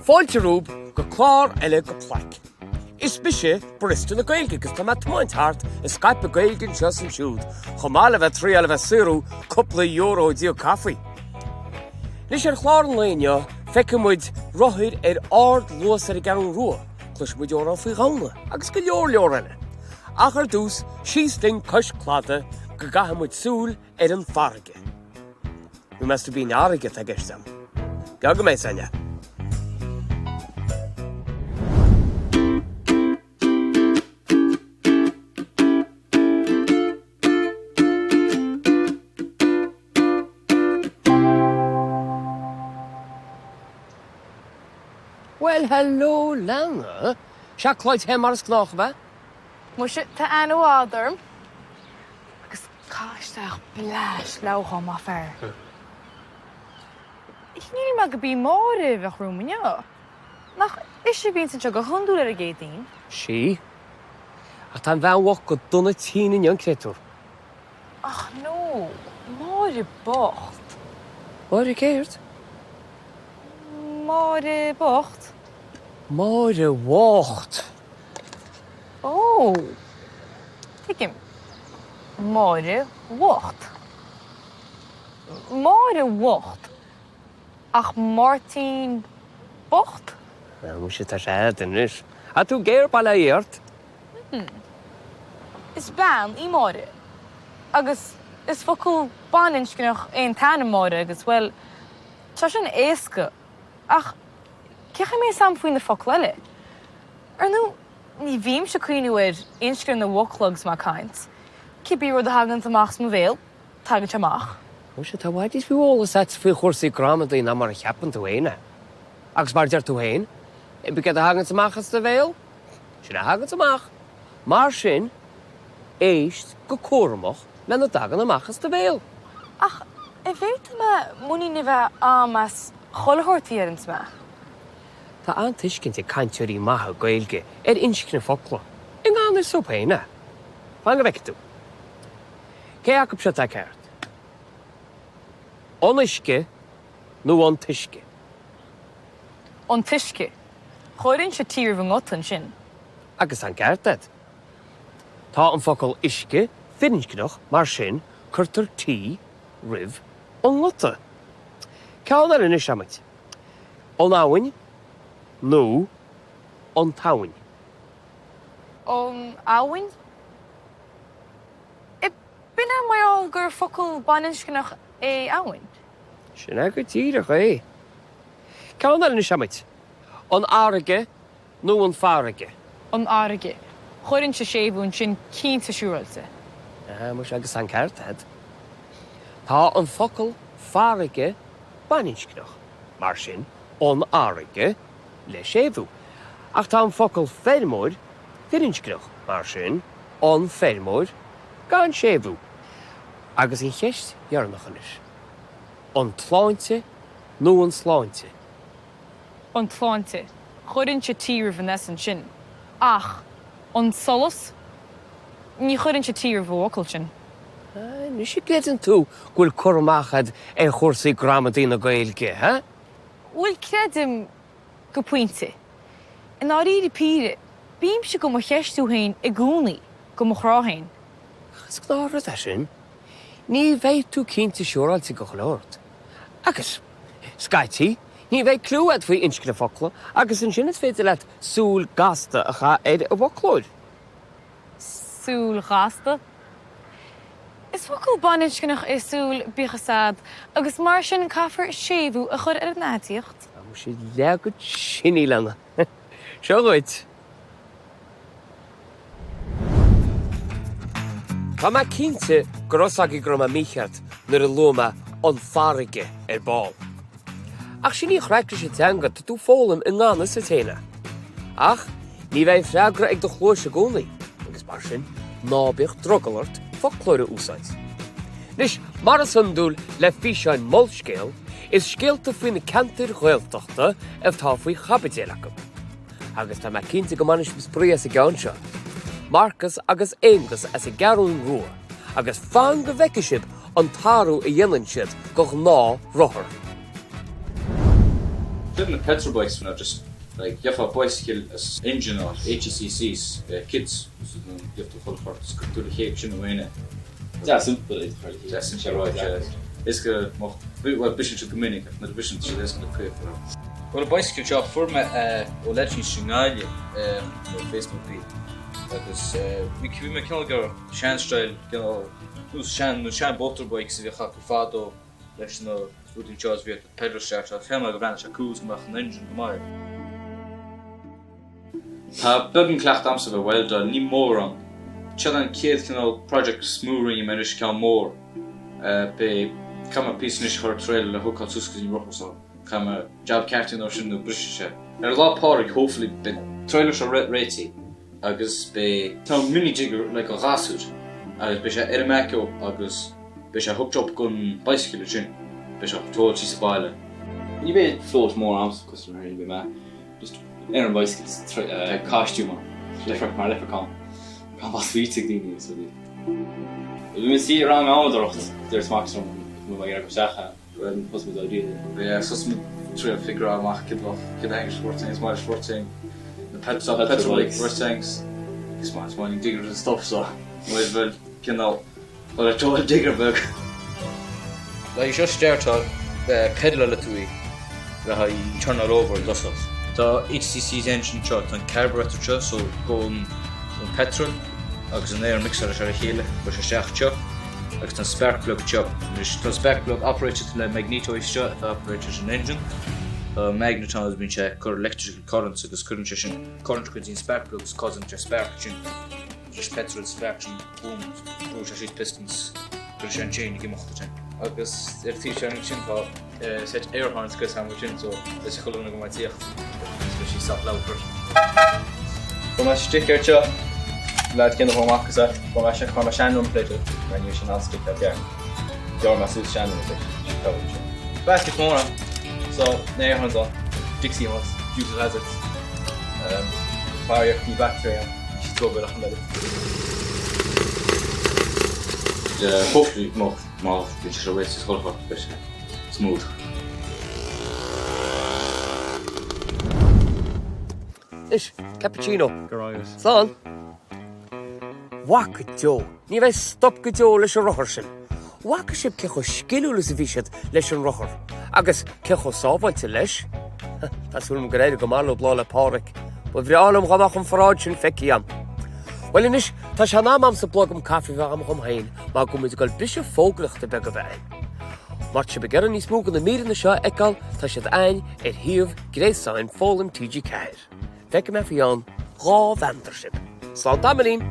Fáilte romhaibh go clár eile de Plaic. Is mise Barista na Gaeilge agus tá mé ag tiomáint thart ag scaipeadh Gaeilge anseo is ansiúd, chomh maith le bheith ag triáil a bheith ag saothrú cúpla euro ag díol caife. Anois ar chlár an lae inniu, feicfidh muid rothair ar ard-luas ar an gCeathrú Rua, cloisfidh muid amhrán faoi ghamhna agus go leor leor eile. Ach ar dtús, síos linn cois cladaigh go gcaithfidh muid súil ar an bhfarraige. Nó meas tú ab í an fharraige atá i gceist agam? Beag a mbeidh againne. Bhuel, hello Leana! Seacláid the mar is gnách, ab ea? Muise, tá aithne mhaith orm. Agus caith isteach bleaist leamhcán más fearr. Shíl mé go b'í Máire a bheadh romham inniu. Nach ise a bhíonns anseo go hiondúil ar an gCéadaoin? Sí. Ach tá an bhean bhocht go dona tinn inniu, an créatúr. Ach no, Máire bocht. Máire céard? Máire bocht. Máire bhocht! Ó! Tuigim. Máire bhocht. Máire bhocht ach Máirtín bocht? Bhuel, muise, tá sé a'd anois. Tá tú géar, bail ó Dhia ort. Is bean í Máire. Agus is focal baininscneach é an t-ainm Máire agus, bhuel, tá sin éasca. Ach cén chaoi a mbeidh a fhios a'm faoi na focail eile? Ar ndóigh, ní bhímse ag cuimhniú ar inscne na bhfocal agus mé ag caint. Cibé rud a thaganns amach as mo bhéal, tagann sé amach. Muise, tá i bhfad níos mó eolas agat faoi chúrsaí gramadaí ná mar a cheapann tú féin é. Agus mar a deir tú féin, cibé céard a thaganns amach as do bhéal, sin a thaganns amach. Mar sin, éist go cúramach lena dtagann amach as do bhéal. Ach an bhféadfaidh mé muinín a bheith a'm as chuile shórt a dheireanns mé? Tá an-tuiscint ag cainteoirí maithe Gaeilge ar inscne focla, i ngan fhios dóibh féin é. Fan go bhfeicfidh tú. Cé acu seo atá ceart? An uisce nó an t-uisce? An t-uisce. Chuirfinnse T roimh an nguta ansin. Agus tá an ceart agat. Tá an focal uisce firinscneach, mar sin cuirtear T roimh an nguta. Ceann eile anois, adhmaid. An abhainn nó an t-abhainn? An abhainn? B'in é mar gheall gur focal baininscneach é abhainn. Sin é go díreach é. Ceann eile anois, adhmaid. An fharraige nó an farraige? An fharraige. Chuirfinnse séimhiú ansin cinnte siúráilte. Ah, muise agus tá an ceart agat. Tá an focal farraige baininscneach, mar sin an fharraige le séimhiú. Ach tá an focal feirmeoir firinscneach, mar sin an feirmeoir gan séimhiú. Agus an cheist dheireanach anois, an tsláinte nó an sláinte? An tsláinte. Chuirfinnse T roimh an S ansin. Ach an solas? Ní chuirfinnse T roimh an bhfocal sin. Anois an gcreideann tú go bhfuil cur amach agat ar chúrsaí gramadaí na Gaeilge, ha? Bhuel, creidim, go pointe. I ndáiríre píre, bímse go mo cheistiú féin i gcónaí, go mo chrá féin. Ach is gnáthrud é sin. Ní bheidh tú cinnte siúráilte go chuile shórt. Agus, scaití, ní bheidh cliú agat faoi inscne focla agus ansin is féidir leat súil gasta a chaitheamh ar an bhfoclóir. Súil ghasta? Is focal baininscneach é súil, bíodh fhios a'd, agus mar sin caithfear séimhiú a chur ar an aidiacht. Tá muise leath agat sin í, Lena. Seo dhuit. Tá mé cinnte go raibh 's agaibh go raibh mé mícheart nuair a luaigh mé an farraige ar ball. Ach sin í an chraic leis an teanga, tá tú ag foghlaim i ngan fhios duit féin é. Ach ní bheidh an freagra ag do chluais i gcónaí, agus mar sin, ná bíodh drogall ort foclóir a úsáid. Anois, mar is iondúil le físeáin Molscéal, is scéalta faoi na ceantair Ghaeltachta atá faoi chaibidil acu. Agus tá mé cinnte go mbainfidh sibh spraoi as an gceann seo. Marcas agus Aonghus as an gCeathrú Rua, agus fan go bhfeicfidh sibh an t-athrú a dhéanann siad go ghnáthrothar. Siad na petrol bikes now just like gheofá bicycle is engine ann, HECCs, kits, so then gheobhaidh tú chuile shórt is cuirfidh tú le chéile sin amháin é. Deas simple é do chur le chéile. Deas simple right yeah. Is go mbeadh, bhuel briseann siad go minic ach nuair a bhriseann tá siad éasca le caoi a chur orthu. Bhuel an bicycle seo fuair mé é ó leaid i nGaillimh ar Facebook bhí agus bhí bhí mé cineál ag iarraidh sean style cineál nós sean nó sean motorbikes a bhíodh acu fadó leis na rudaí anseo is bhíodh petrol start so cheap mé go bhreathnaigh sé cool is go mbeadh an engine go maith air. Tá beagán cleachtadh a'msa bheith weldáil, ní mórán. Seo an chéad chineál project is mó a rinne mé anois, ceann mór. Beidh, caithfidh mé píosa anois a chur trailer le hookáil suas go dtí an rothar so caithfidh mé jab ceart a dhéanamh air sin nó brisfidh sé. Ar Lá Pádraig hopefully beidh trailer seo réitithe agus beidh tá mini digger like do ghasúir agus beidh sé ar an mbackhoe agus beidh sé hooked up gon bicycle ansin beidh sé tógáil síos abhaile. Ní bheidh float mór a'msa cosúil le beidh mé just ar an bicycle costume leprechaun mar leprechaun gan bheith sweet ag daoine agus rudaí. Bhí mé suí i rang adhmadóireacht deir Max liom go mbeidh air go isteach ann go raibh thosaigh muid á dtriail. Yeah thosaigh muid ag triail figure amach céard a céard a thaitníonn sport tanks maith sport tank na petrol petrol bike sport tanks is maith is mining diggers and stuff so muid bhfuil cineál Bhuel ar tógáil digger beag. Le haghaidh seo startáil pedaláil tú í le haghaidh turnáil over i dtosach. Tá HCC's engine anseo, tá an carburettor anseo so gabhann an petrol agus an aer mixáil sé le chéile, cuir sé isteach anseo agus tá an spark plug anseo. Anois tá an spark plug operated le magneto anseo atá operated leis an engine. Tá magnet ann agus bíonn sé ag cur electrical currents agus cuireann sé sin current go dtí an spark plug agus causann sé spark ansin. Leis petrol spark sin boom brúnn sé síos pistons cuireann sé an chain ag imeacht ansin. Agus ar taobh seo ansin tá set air horns agus am sin so leis chuile dhuine go mbeidh tíocht agus beidh sí sách loud freisin. Fuair mé sticker seo leaid céanna chomh maith agus fuair mé fuair mé sean number plate mar ní raibh sé in ann sticker ceart. Ghearr mé suas sean number plate sin cabhair seo. Basket mór ann so na air horns ann Dixie horns Dukes of Hazzard um, Fear battery ann. Hopefully má má bhíonn sé seo réitithe sa chulaith beidh sé smooth. Anois, cappuccino. Go raibh agat. Slán. Mhaith go deo. Ní bheidh stop go deo leis an rothar sin. Bhfaca sibh cé chomh sciliúil is a bhí siad leis an rothar? Agus cé chomh sábháilte leis? Tá súil agam gur éirigh go maith leo Lá 'le Pádraig. Ba bhreá liom dhá mbeadh an pharáid sin feicthe agam. Bhuel anois, tá sé in am a'msa blogam caife a bheith agam dhom féin mar go bhfuil muid ag dul briseadh fógraíochta beag a bheith a'inn. Má tá sibh ag iarraidh níos mó de na míreanna seo a fheiceáil, tá siad a'inn ar shuíomh gréasáin Foghlaim TG4. Feicfidh mé faoi cheann 2 mheandar sibh. Slán tamaillín!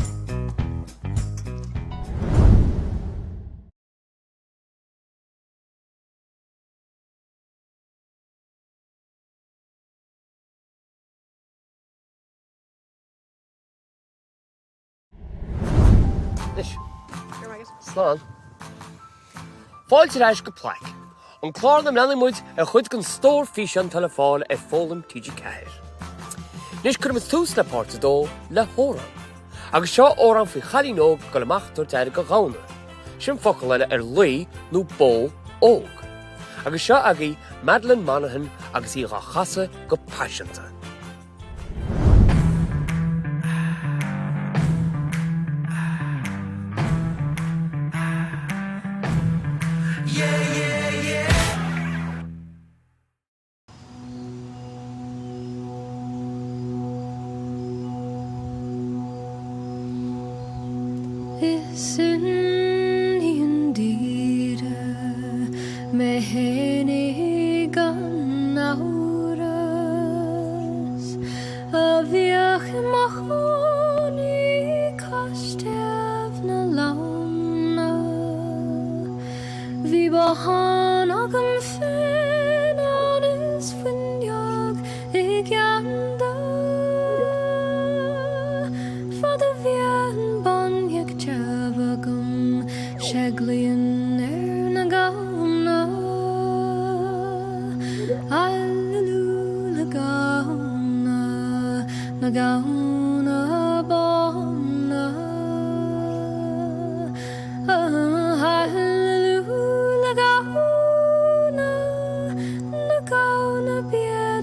Anois, slán. Fáilte ar ais go Plaic, an clár ina mbreathnaíonn muid ar chuid den stór físeán atá le fáil ar Foghlaim TG4. Anois cuirfidh muid tús le páirt a dó le hamhrán. Agus seo amhrán faoi chailín óg ag dul amach ag tabhairt aire do ghamhna. Sin focal eile ar lao nó bó óg. Agus seo agaibh Madeline Monaghan agus í dhá chasadh go paiseanta. Is iníon tíre mé fhéinig gan amhras A bhíodh i mo chónaí cois taobh na leamhna Bhí bothán agam féin ann is fuinneog i gceann de Fad a bhí an bainne ag téamh agam 'sé glaofainn ar na gamhna Aililiú na gamhna, na gamhna bána Aililiú na gamhna, na gamhna biadóna.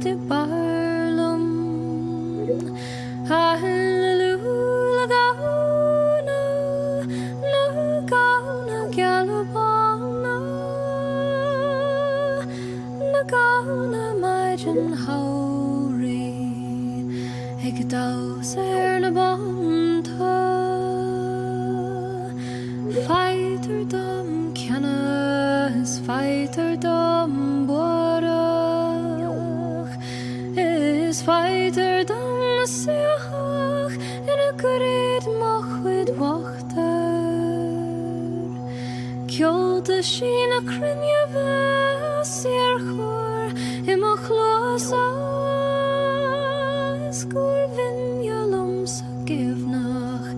maidin shamhraidh ag damhsa ar na bonnta. Faightear dom ceannas, faightear dom buarach, is faightear dom suíoch ina gcuirid mo chuid mbochtar. Ceolta sí na cruinne bheith síorchur i mo chluasa is gur bhinne liomsa géibhneach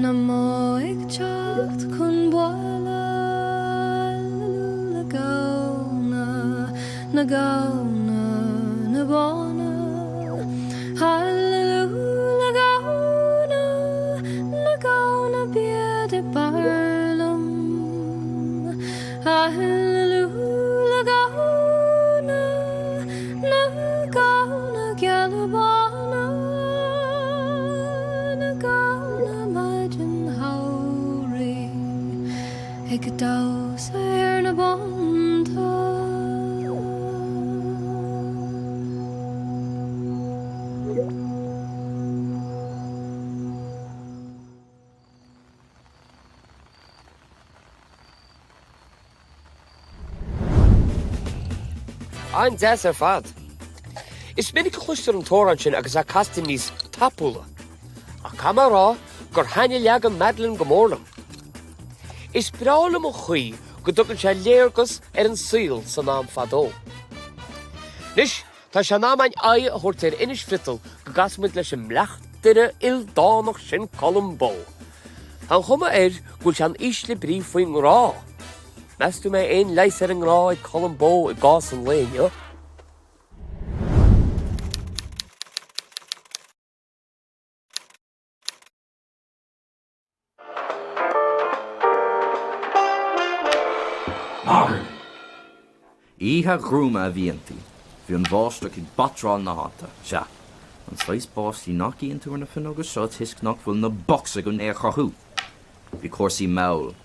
na mbó ag teacht chun baile le gamhna na gamhna na bána Hallelú le gamhna na gamhna bíd ag barr liom Hallelú le gamhna na gamhna geala bána na gamhna maidin shamhraidh ag damhsa ar na bonnta. An-deas ar fad. Is minic a chloistear an t-amhrán sin agus é casta níos tapúla. Ach caithfidh mé a rá gur thaitnigh leagan Madeline go mór liom. Is breá liom an chaoi go dtugann sé léargas ar an saol san am fadó. Anois, tá sé in am againn aghaidh a thabhairt ar Inis Friotal go gcasfaidh muid leis an mbleachtaire ildánach sin Colm Bó. Tá an chuma air go bhfuil sé in ísle brí faoin ngrá. Meas tú an mbeidh aon leigheas ar an ngrá ag Colm Bó i gcás an lae inniu? Magairlí! Oíche ghruama a bhí inti. Bhí an bháisteach ag batráil na háite. Sea, an saghas báistí nach gcíonn tú ar na fuinneoga seo toisc nach bhfuil na bucks againn é a chruthú. Bhí cúrsaí mall.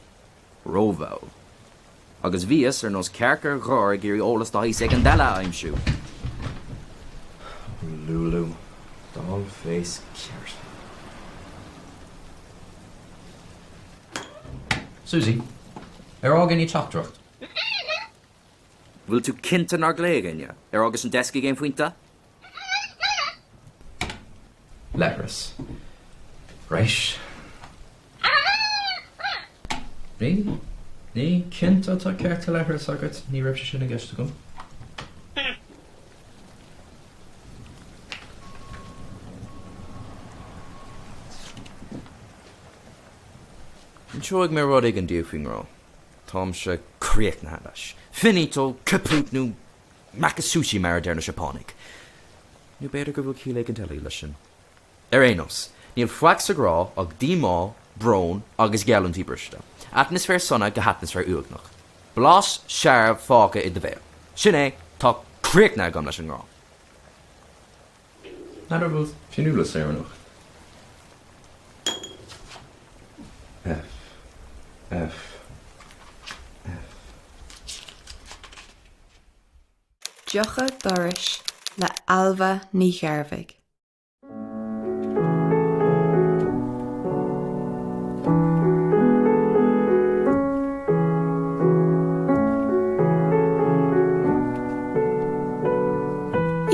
Rómhall. Agus bhíos ar nós cearc ar dhor ag iarraidh eolas de shaghas éigin eile a aimsiú. Ó Lúlú, doll face ceart. Susie, Ar fhág éinne teachtaireacht? Bhfuil tú cinnte nár ghlaoigh éinne? Ar fhágais an deasc ag aon phointe? Leithreas. Right. Ní, ní, cinnte tá ceart leithreas agat, ní raibh sé sin i gceist agam. Inseoidh mé rud éigin daoibh faoin ngrá. Táimse críochnaithe leis. Finito, kaput nó Maka sushi mar a deir na Seapánaigh. Nó b'fhéidir go bhfuil ciall éigin eile leis sin. Ar aon nós, níl faic sa ghrá ach díomá, brón agus geallúintí briste. Atmaisféar sona go hatmaisféar uaigneach. Blas searbh fágtha i do bhéal. Sin é, tá críochnaithe agam leis an ngrá. N'fheadar an bhfuil Fionnuala saor anocht? F. F. F. Deocha Dorais le Ailbhe Ní Ghearbhuigh.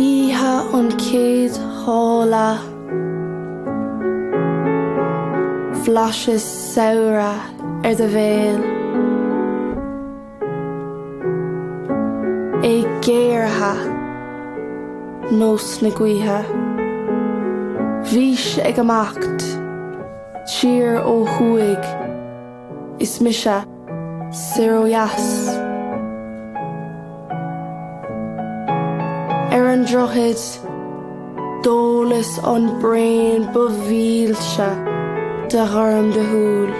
Oíche an chéad ghála Bhlaiseas samhradh ar do bhéal. É géaraithe nós na gaoithe. Bhís ag imeacht siar ó thuaidh is mise soir ó dheas. Ar an droichead d'ólas an braon ba mhilse de ghorm do shúl.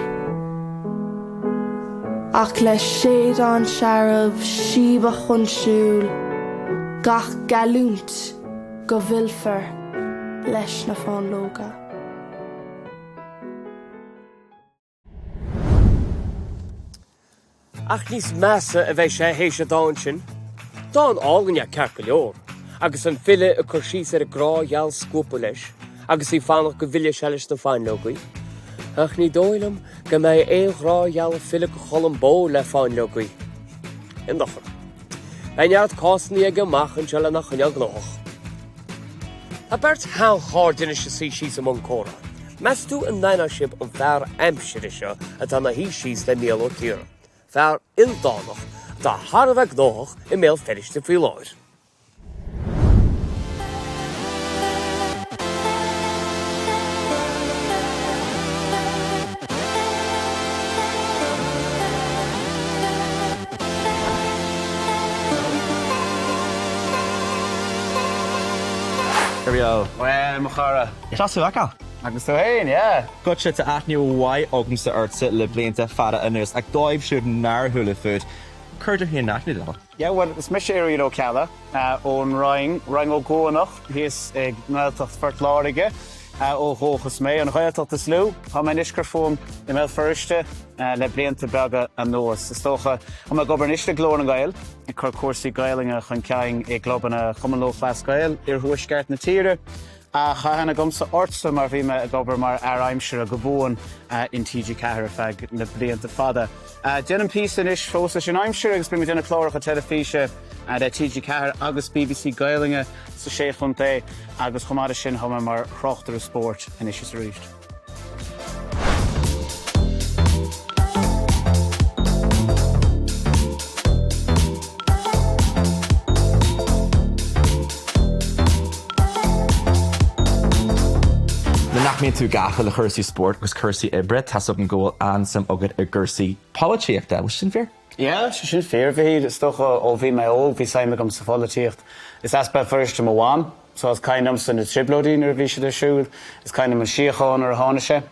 Ach le séideán searbh síobadh chun siúil gach geallúint go bhfillfear leis na fáinleoga. Ach níos measa a bheidh sé théis an dán sin. Dán álainn é ceart go leor. Agus an file ag cur síos ar an grá gheal scuabtha leis agus í fanacht go bhfillfidh sé leis na fáinleogaí. Ach ní dóigh liom go mbeidh aon ghrá gheal ag filleadh go Colombo le fáinleogaí. Aon dochar. Beidh neart cásanna aige amach anseo lena choinneáil gnóthach. Tá beirt sheanchairde anois ag suí síos i mbun comhrá. Meas tú an n-aithneoidh sibh an fear aimsire seo atá ina shuí síos le Mícheál Ó Ciaraidh, fear ildánach atá thar a bheith gnóthach i mBéal Feirste faoi láthair. Here we go. Bhuel, mo chara. Deas thú a fheiceáil. Agus tú fhéin, yeah. Goitse, tá aithne mhaith agamsa ortsa le blianta fada anuas, ach dóibh siúd nár chuala fút, cuir tú féin in aithne dóibh. Yeah, bhuel, is mise Irial Ó Ceallaigh, ón Rinn, Rinn Ó gCuanach, thíos i nGaeltacht Phort Láirge ó dhúchas mé, an Ghaeltacht is lú. Tá mé anois ag cur fúm i mBéal Feirste le blianta beaga anuas. Is dócha, tá mé ag obair anois le Glór na nGael, ag cur cúrsaí Gaelainne chun cinn i gclubanna Chumann Lúthchleas Gael, iarthuaisceart na tíre. Ach tá aithne agamsa ortsa mar bhí mé ag obair mar fhear aimsire go buan in TG4 ar feadh na blianta fada. Déanaim píosa anois fós leis an aimsir agus bím ag déanamh cláracha teilifíse le TG4 agus bbc Gaelainne sa Sé Chontae agus chomh maith leis sin tá mé mar thráchtaire spóirt anois is arís. Nuair nach mbíonn tú gafa le cúrsaí spóirt agus cúrsaí oibre, tá's agam go bhfuil an-suim agat i gcúrsaí polaitíochta. Bhfuil sin fíor? Yeah, sé sin fíor, a Mhichíl. Is dócha ó bhí mé óg bhí suim agam sa pholaitíocht. Is as Béal Feirste mo mham, so is cuimhin liomsa na trioblóidí nuair a bhí siad ar siúl. Is cuimhin liom an síocháin nuair a tháinig sé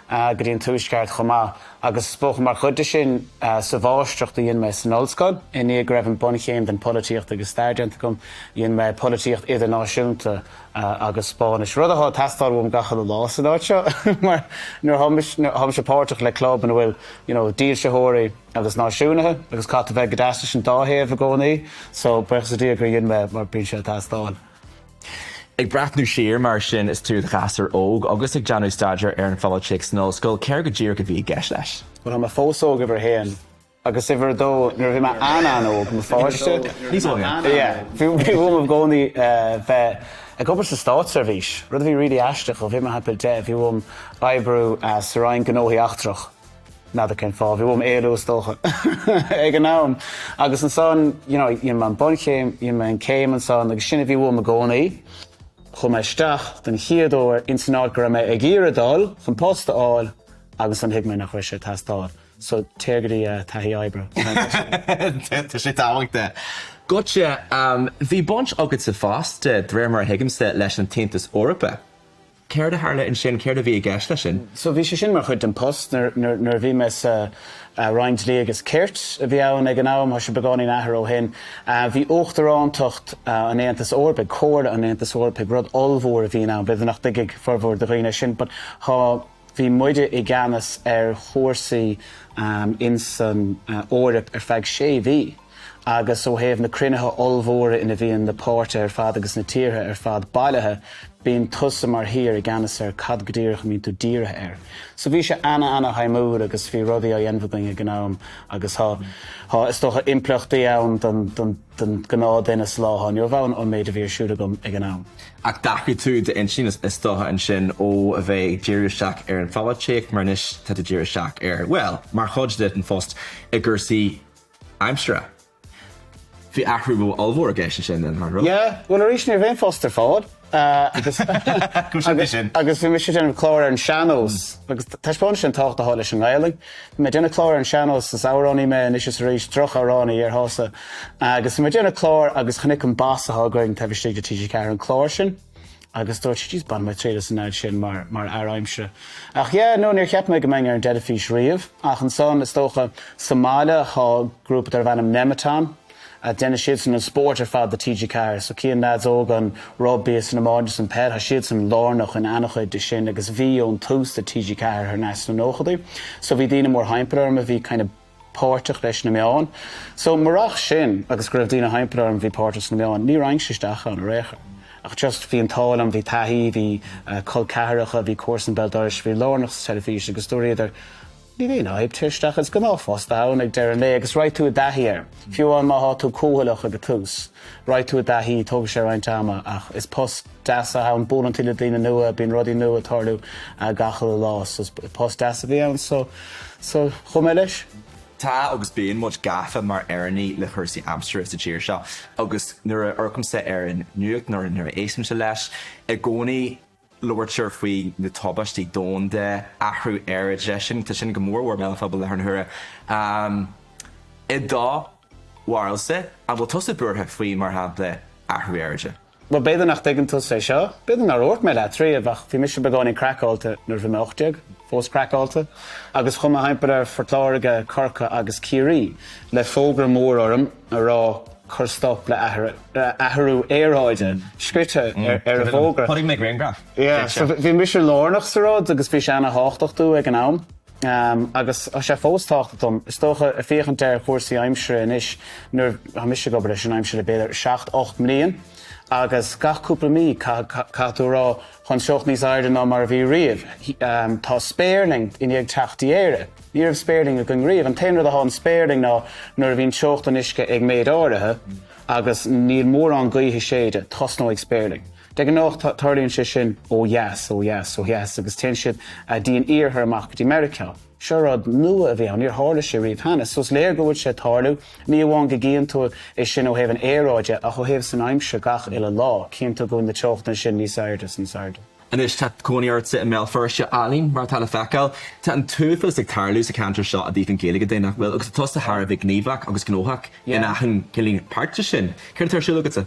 go dtí an Tuaisceart chomh maith. Agus is dócha mar chuid de sin sa mháistreacht a dhein mé san ollscoil, i ndiaidh go raibh an bunchéim den pholaitíocht agus stair déanta agam, dhein mé polaitíocht idirnáisiúnta agus Spáinnis, rud atá ag teastáil uaim gach uile lá san áit seo mar nuair atá mise páirteach le club ina bhfuil you know dílsitheoirí agus náisiúnaithe agus caithfidh tú bheith go deas leis an dá thaobh i gcónaí so buíochas le Dia gur dhein mé mar bíonn sé ag teastáil. Ag breathnú siar mar sin is tú i do ghasúr óg agus ag déanamh staidéir ar an pholaitíocht san ollscoil, céard go díreach a bhí i gceist leis? Bhuel tá mé fós óg uimhir a haon agus uimhir a dó nuair a bhí mé an-an-óg, mo pháiste, Níos óige. Yeah, bhí uaim i gcónaí bheith ag obair sa státseirbhís, rud a bhí really aisteach ó bhí mé thimpeall 10, bhí uaim oibriú sa Roinn Gnóthaí Eachtrach. N'fheadar cén fáth, bhí uaim éalú is dócha ag an am. Agus ansan, you know, dhein mé an bunchéim, dhein mé an céim ansan agus sin a bhí uaim i gcónaí. Chuaigh mé isteach don chéad uair ins an áit go raibh mé ag iarraidh dul chun post a fháil agus ansan thuig mé nach raibh sé ag teastáil. So téir go dtí taithí oibre. Tá sé tábhachtach. Goitse, bhí baint agatsa fosta, de réir mar a thuigimse, leis an tAontas Eorpach. Céard a tharla ansin? Céard a bhí i gceist leis sin? So bhí sé sin mar chuid den post nuair a bhí mé sa Roinn Dlí agus Cirt a bhí ann ag an am, tá sé beagáinín athraithe ó shin. Bhí Uachtarántacht an Aontais Eorpaigh, Comhairle an Aontais Eorpaigh, rud ollmhór a bhí ann, b'fhéidir nach dtuigfidh formhór de dhaoine é sin but tá, bhí muide i gceannas ar chúrsaí ins an Eoraip ar feadh sé mhí. Agus ó thaobh na cruinnithe ollmhóra ina bhíonn na páirtithe ar fad agus na tíortha ar fad bailithe, bíonn tusa mar thír i gceannas ar cad go díreach a mbíonn tú dírithe air. So bhí sé ana-ana-shuimiúil agus bhí rudaí á dhéanamh againn ag an am agus tá, tá, is dócha, impleachtaí ann don, don, don ghnáthduine sa lá atá inniu ann ón méid a bhí ar siúl agam ag an am. Ach d'athraigh tú d'intinn is dócha ansin ó a bheith ag díriú isteach ar an pholaitíocht mar anois tá tú ag díriú isteach ar, bhuel, mar chuid den phost i gcúrsaí aimsire. Bhí athrú ollmhór i gceist ansin, nach raibh? Yeah, bhuel arís ní raibh aon phost ar fáil agus agus bhí mise ag déanamh clár ar an sean-nós agus taispeánann sé an tábhacht atá leis an nGaelainn. Bhí mé ag déanamh clár ar an sean-nós, is amhránaí mé anois is arís, droch-amhránaí, déarfása, agus bhí mé ag déanamh clár agus chonaic an boss atá againn taobh istigh de TG4 an clár sin. Agus dúirt sé, jeez, bainfidh mé triail as an leaid sin mar, mar fhear aimsire. Ach yeah, no, níor cheap mé go mbeinn ar an dteilifís riamh. Ach ansan, is dócha, sa mbaile tá grúpa darbh ainm Nemeton, déanann siadsan an spórt ar fad do TG4. So cíonn leaids óga an rugbaí is an iomáint is an peil, tá siadsan lárnach in an-chuid de sin agus bhí ón tús do TG4 thar n-ais sna nóchadaí. So bhí daoine mórthimpeall orm a bhí kind of. páirteach leis na meáin. So murach sin agus go raibh daoine thimpeall orm a bhí páirteach sna meáin, ní raghainnse isteach ann ar aon chor. Ach just bhí an t-ádh liom, bhí taithí, bhí col ceathracha, bhí comharsan béal dorais, a bhí lárnach sa teilifís agus dúradar, Níl aon fhadhb, téir isteach, is gnáthphost atá ann ag deireadh an lae agus raghaidh tú i dtaithí air. Fiú amháin má tá tú cúthaileach ag an tús, raghaidh tú i dtaithí, tógfaidh sé roinnt ama ach is post deas atá ann, buaileann tú le daoine nua, bíonn rudaí nua ag tarlú gach uile lá so is post deas a bhí ann so so chuaigh mé leis. Tá agus bíonn muid gafa mar Éireannaigh le cúrsaí aimsire sa tír seo agus nuair a amharcaimse ar an nuacht nó nuair a éistimse leis, i gcónaí labhraítear faoi na tubaistí domhanda, athrú aeráide, sin, tá sin go mór mhór i mbéal an phobail i láthair na huaire. I do bharúilsa, an bhfuil tusa buartha faoi, mar shampla, athrú aeráide? Bhuel, b'fhéidir nach dtuigeann tusa é seo, b'fhéidir nár dhúirt mé leat riamh, ach bhí mise beagáinín craiceáilte nuair a bhí mé 18, fós craiceáilte, agus chuaigh mé thimpeall ar Phort Láirge, Corcaigh agus Ciarraí le fógra mór orm a rá 'Cuir stop le athrú aeráide' scríte ar an bhfógra. Chonaic mé grianghraf. Yeah, so bhí mise lárnach sa rud agus bhí sé ana-thábhachtach domh ag an am. Agus tá sé fós tábhachtach dom. Is dócha, ag féachaint ar chúrsaí aimsire anois, nuair, tá mise ag obair leis an aimsir le b'fhéidir seacht, 8 mbliain agus gach cúpla mí caithfidh tú a rá, tá an teocht níos airde ná mar a bhí riamh. Tá spéirling i ndiaidh teacht dtí Éire. Ní raibh spéirling againn riamh. An t-aon rud atá in spéirling ná nuair a bhíonn teocht an uisce ag méid áirithe agus níl mórán gaoithe ag séideadh, tosnóidh spéirling. De ghnáth tarlaíonn sé sin ó dheas, ó dheas, ó dheas agus téann siad dtí an iarthar amach go dtí Meiriceá. Seo rud nua a bhí ann, níor tharla sé riamh cheana. So is léir go bhfuil sé ag tarlú, ní amháin go gcíonn tú é sin ó thaobh an aeráide ach ó thaobh san aimsir gach uile lá, cíonn tú go bhfuil na teochtanna sin níos airde is níos airde. Anois tá cónaí ortsa i mBéal Feirste, Eileen, mar atá le feiceáil. Tá an t-uafás ag tarlú sa cheantar seo i dtaobh an Ghaeilge de, nach bhfuil? Agus tá tusa thar a bheith gníomhach agus gnóthach in achan cineál páirt de sin. Céard atá ar siúl agatsa?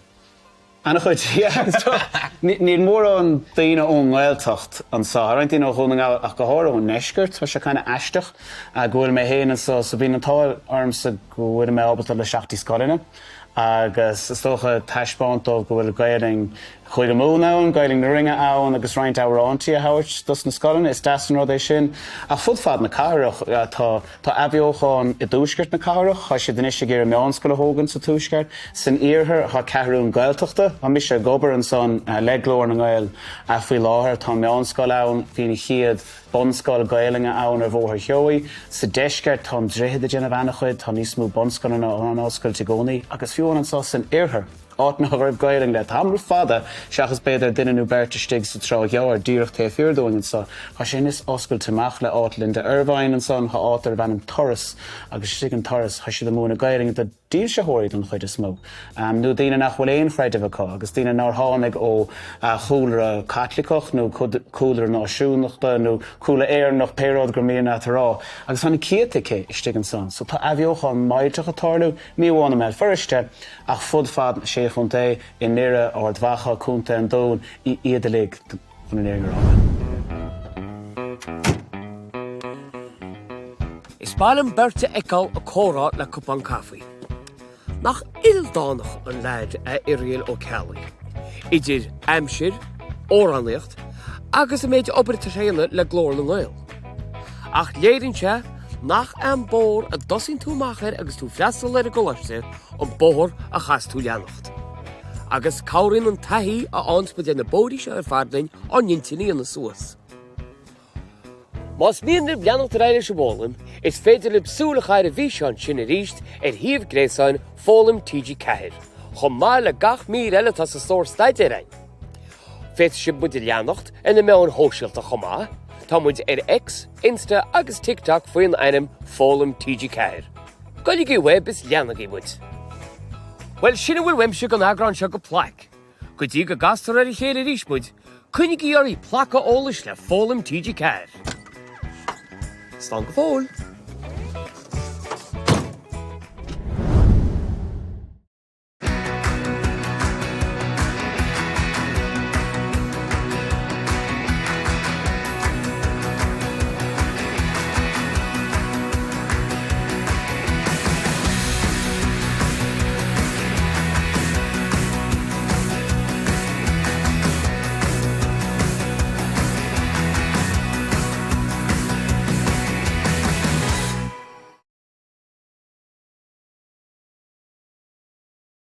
An-chuid, yeah. Níl mórán daoine ón nGaeltacht anseo. Tá roinnt daoine ó Dhún na nGall ach go háirithe ón ndeisceart. Tá sé kind of aisteach go bhfuil mé féin anseo so bíonn an t-ádh ormsa go bhfuil mé ábalta dul isteach dtí scoileanna agus is dócha taispeáint dóibh go bhfuil Gaelainn Chúige Mumhan ann, Gaelainn na Rinne ann agus roinnt amhráintí a thabhairt dos na scoileanna. Is deas an rud é sin. Ach fud fad na cathrach tá Tá athbheochan i dtuaisceart na cathrach, tá siad anois ag iarraidh meánscoil a thógaint sa tuaisceart. San iarthar tá ceathrún Gaeltachta, tá mise ag obair ansan le Glór na nGael faoi láthair, tá meánscoil ann, bhí an chéad bunscoil Gaelainne ann ar Bhóthar Sheoighe. Sa deisceart tá an Droichead ag déanamh ana-chuid, tá níos mó bunscoileanna á n-oscailt i gcónaí agus fiú amháin anso san oirthear. áit nach raibh Gaelainn le tamall fada, seachas b'fhéidir duine nó beirt istigh sa Trá Ghearr, díreach taobh thiar dúinn anso. Tá sé anois oscailte amach le áit Linda Ervine ansan, tá áit darbh ainm Turas agus istigh in Turas tá siad ag múineadh Gaelainne do dílseoirí don chuid is mó, nó daoine nach bhfuil aon chreideamh acu agus daoine nár tháinig ó chúlra Caitliceach nó cúlra náisiúnachta nó cúlra Éireannach, pé rud gur mian leat a rá. Agus tá na céadta aici istigh ansan. So tá athbheochan millteach ag tarlú, ní amháin i mBéal Feirste, Ach fud fad na Sé Chontae, i nDoire, Ard Mhacha, Contae an Dúin, iad uilig, chun an fhírinne a rá. Is maith liom beirt a fheiceáil ag comhrá le cupán caife. Nach ildánach an leaid é Irial Ó Ceallaigh. Idir aimsir, amhránaíocht agus an méid obair atá sé a dhéanamh le Glór na nGael. Ach léiríonn sé nach é an bóthar a dtosaíonn tú amach air agus tú ag freastal ar an gcoláiste an bóthar a chaithfeas tú leanacht. Agus cabhraíonn an taithí a fhaigheanns muid ar na bóithrí seo ar fad linn ár n-intinn a dhéanamh suas. Más mian libh leanacht ar aghaidh leis an bhfoghlaim, is féidir libh súil a chaitheamh ar an bhfíseán sin arís ar shuíomh gréasáin Foghlaim TG4, chomh maith le gach mír eile atá sa stór staidéir againn. Féadfaidh sibh muid a leanacht ar na meáin shóisialta chomh maith, tá muid ar X, Insta agus TikTok faoin ainm Foghlaim TG4. Goiligí uaibh is leanaigí muid! Bhuel, sin a bhfuil uaimse don eagrán seo de Plaic. Go dtí go gcastar ar a chéile arís muid, coinnigí oraibh ag placadh eolais le Foghlaim TG4. Slán go fóill!